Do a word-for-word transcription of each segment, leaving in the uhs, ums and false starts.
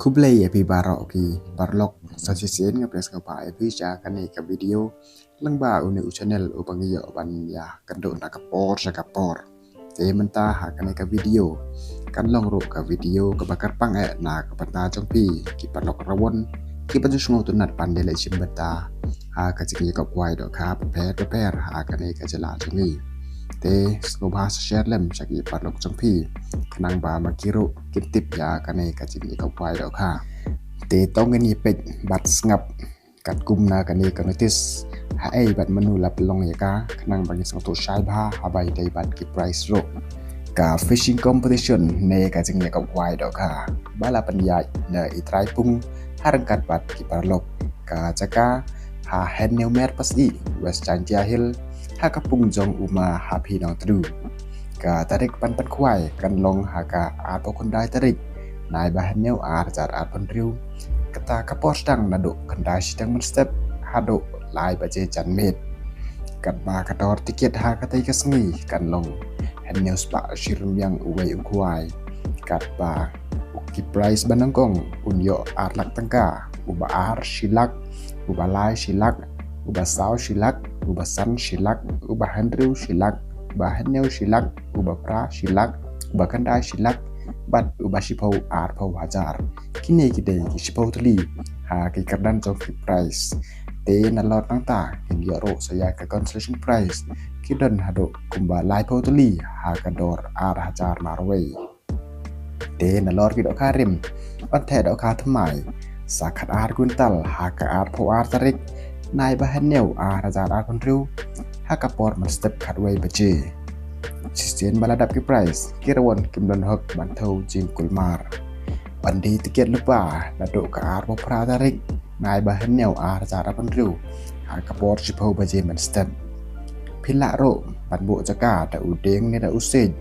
Khublei ïa phi baroh ki paralok, sa shisien nga pdiang sngewbha ïa phi sha kane ka video lyngba une u channel uba ngi ïoh ban ïakynduh na ka por sha ka por. Te mynta ha kane ka video kan long ruh ka video kaba kyrpang eh na ka bynta jong phi ki paralok rawon kiba ju sngewtynnat ban ïaleit shim bynta ha ka jingïakop kwai dohkha bapher bapher ha kane ka jylla jong ngi. Te sngewbha sa share lem sha ki paralok jong phi khnang ba ma ki ruh kin tip ïa kane ka jingïakop kwai dohkha. Te to ngin ïa peit bad sngap katkum na kane ka notice, haei bad mano la pynlong ïa ka, khnang ba ngin sngewthuh shai bha haba ïadei bad ki prize ruh. Ka fishing competition ne ka jingïakop kwai dohkha ba la pynïaid na i Trai Pung ha ryngkat bad ki paralok. Ka jaka ha Hynñiewmer Pasyih, West Jaintia Hills, ha ka pung jong u Ma Happy Nongtdu. Ka tarik ban pynkhwai kan long ha ka arphew khyndai tarik Naiba Hynñiew ar hajar arphew hynriew. Kata ka por sdang naduh khyndai shiteng mynstep haduh lai baje janmiet. Katba ka dor tiket ha katei ka sngi kan long hynñiew spah shi rmiang uwei u khwai. Katba u ki prize ba nyngkong un ïoh ar lak tyngka, uba ar shi lak, uba lai shi lak, uba saw shi lak, uba san shi lak, uba hynriew shi lak, uba hynñiew shi lak, uba phra shi lak, uba khyndai shi lak, bad uba shiphew arphew hajar. Kine ki dei ki shiphew tylli ha ki kyrdan jong ki prize. Te nalor nangta ngin ïoh ruh sa ïa ka consolation prize, ki don haduh kumba laiphew tylli ha ka dor ar hajar marwei. Te nalor ki dohkha rim, ban theh dohkha thymmai, sa khatar kwintal ha ka arphew ar tarik Naiba Hynñiew ar hajar arphew hynriew, ha ka por mynstep khatwei baje. Shisien ba la dap ki prize, ki rawon kim don hok ban thew jingkulmar. Ban die tiket lypa naduh ka arphew phra tarik Naiba Hynñiew ar hajar arphew hynriew, ha ka por shiphew baje mynstep. Phi lah ruh ban buh jaka da u dieng ne da u siej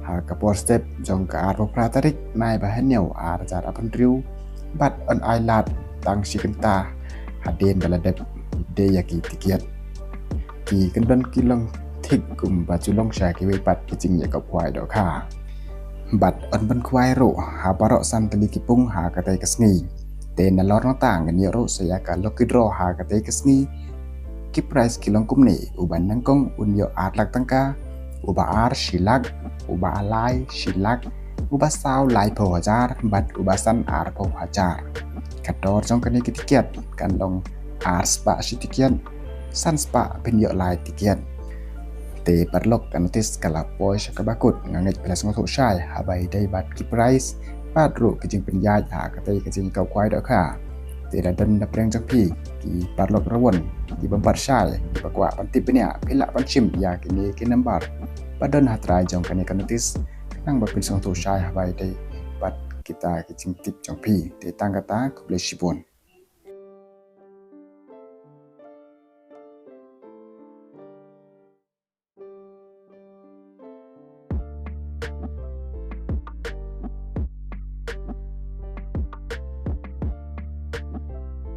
ha ka por step jong ka arphew phra tarik Naiba Hynñiew ar hajar arphew hynriew, bad yn ai lad tang shi kynta hadien ba la dep die ïa ki tiket. Ki kyndon ki long thik kumba ju long sha kiwei pat ki jingïakop kwai dohkha. Bad yn pynkhwai ruh ha baroh san tylli ki pung ha katei ka sngi. Te nalor nangta ngin ïoh ruh sa ïa ka lucky draw ha katei ka sngi. Ki prize ki long kumne: uba nyngkong un ïoh ar lak tyngka, uba ar shi lak, uba lai shi lak, uba saw laiphew hajar, bad uba san arphew hajar. Ka dor jong kane ki tiket kan long ar spah shi tiket, san spah phin ïoh lai tiket. Te paralok, ka notice ka la poi sha kaba kut, nga ngeit phi la sngewthuh shai haba ïadei bad ki prize bad ruh ki jingpynïaid ha katei ka jingïakop kwai dohkha. Te lada don na pdeng jong phi ki paralok rawon kiba bym pat shai, kiba kwah ban tip bniah, phi lah ban shim ïa kine ki number ba don ha trai jong kane ka notice, khnang ba phin sngewthuh shai haba ïadei bad kita ki jingtip jong phi. Te tang kata, khublei shibun.